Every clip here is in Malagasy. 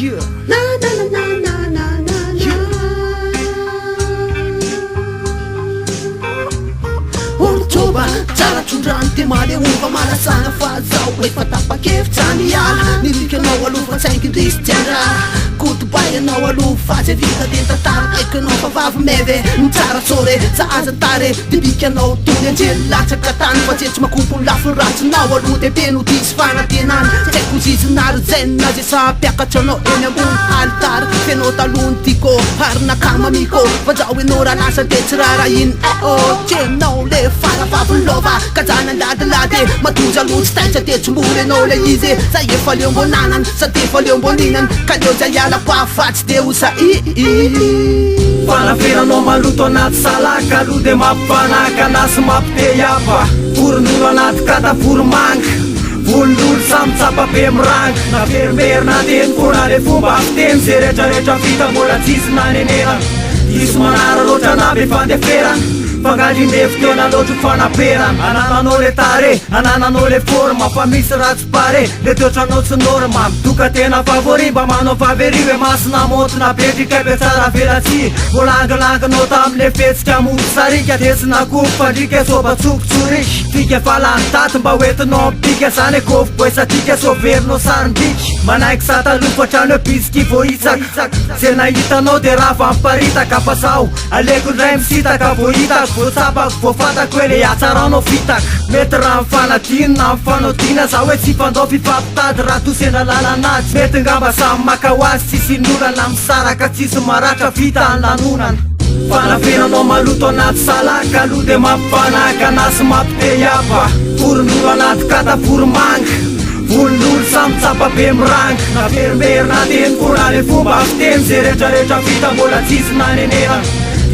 Yeah. Na na na na na na na Olo-tsoba tsara trondrano de maleova malasana fa zaho efa tapa-kevitra ny hiala. Nirika anao aloha fa tsaingy indrisy tsy andrara. Goodbye anao aloha fa zay vita de tantara. Haiko anao fa vavy meve no tsara sore sahaza tare. Dibika anao toy ny anjely latsaka tany fa tsy makopo ny lafiny ratsinao aloha de be no diso fanantenana. Tsy haiko zizinary zen zay saha-piakatra anao eny ambony alitara. Fenao taloha ny tiako ary nakamamiko fa zao enao raha lasa de tsy rarahiny eh oh. Tsy enao le faravavy lova ka zany andadilady e. Matoza aloha tsy taitra de tsy mora enao le izy e. Za efa leo mbô nanana sady efa leo mbô nihinana ka leo zay hialako aho fa tsy de ho sahy. Fanafenanao maloto anaty salaka aloha de mampifanakana sy mampite-hiapa. Voron'olo anaty kata voromanga, volon'olo samy tsapa be miranga. Naverimberina teny foana le fomba fiteny, ze retraretra vita mbola tsisy nanenenana. Diso manararaotra na be fandeferana, fangandrindevo tena loatra ho fanaperana. Anananao le tarehy, anananao le forme, fa misy raha tsy pare, le toetranao tsy norme. Midoka tena favori, mba manao favery hoe masina maontina be ry kay be tsara velatsihy. Mbola angilanginao tamle fihetsika mody sarika, de tsy nakompy fandrika soba tsokotsorika. Fika fa lany daty mba hoentinao mibika, zany e kôfy boy satika sao verinao sarim-bika. Manaiky za taloha fa hatrany hoe bitsiky voahitsaka, ze nahitanao de rava miparitaka fa zaho Aleko indray misintaka vao hitako, vao tsapako, vao fantako hoe le hatsaranao fitaka. Mety raha mifanadino na mifanao dina za hoe tsy fandao fifampitady raha toa sendra lalan'ady. Mety ngamba samy maka ho azy tsisy in'olana, misaraka tsisy maratra vita ny lanonana. Fanafenanao maloto anaty salaka aloha de mampifanakana sy mampite-hiapa. Voron'olo anaty kata voromanga. Volon'olo samy tsapa be miranga. Naverimberina teny foana le fomba fiteny, ze retraretra vita mbola tsisy nanenenana.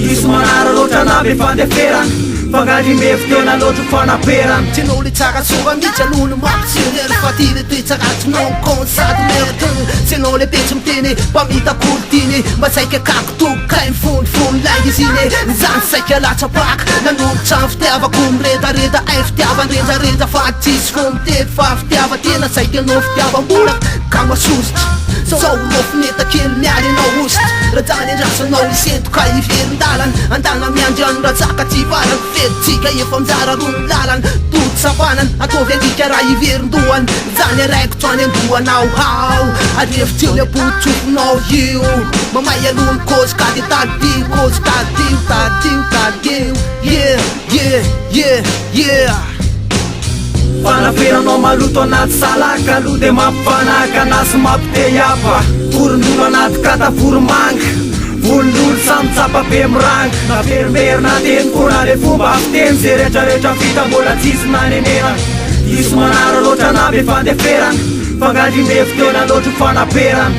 Diso manararaotra na be fandeferana, fangandrimbevo tena loatra ho fanaperana. Tsy enao le tsara sora mihitsy aloha no mampitsiry fa ty le toetra ratsinao con sady merde. Tsy enao le be tsy miteny mpamitaka olo tiany mba saika kako toko kay mifonifony lainga izy iny e. Zany saika latsa-paka nanolotra ny fitiavako miredareda ay fitiavan-drendrarendra fa tsisy fo mitety fa fitiavan-tena saika enao fitiavam-bola ka masosotra. Zao rofineta kely miala enao ositra rajany andrasanao isento ka hiverin-dalana andana miandry any rajaka tsy varana fetitsika efa mizara roa ny lalana tody savanana ataovy alika raha hiverin-dohana zany araikitro any an-dohanao hao arefitseo ny abotsofinao io mamay aloha ny kôzy ka de tadidio kôzy tadidio tadidio tadidio yeah yeah yeah yeah. Fanafenanao maloto anaty salaka aloha de mampifanakana sy mampite-hiapa. Voron'olo anaty kata voromanga, volon'olo samy tsapa be miranga. Naverimberina teny foana le fomba fiteny, ze retraretra vita mbola tsisy nanenenana. Diso manararaotra na be fandeferana, fangandrimbevo tena loatra ho fanaperana.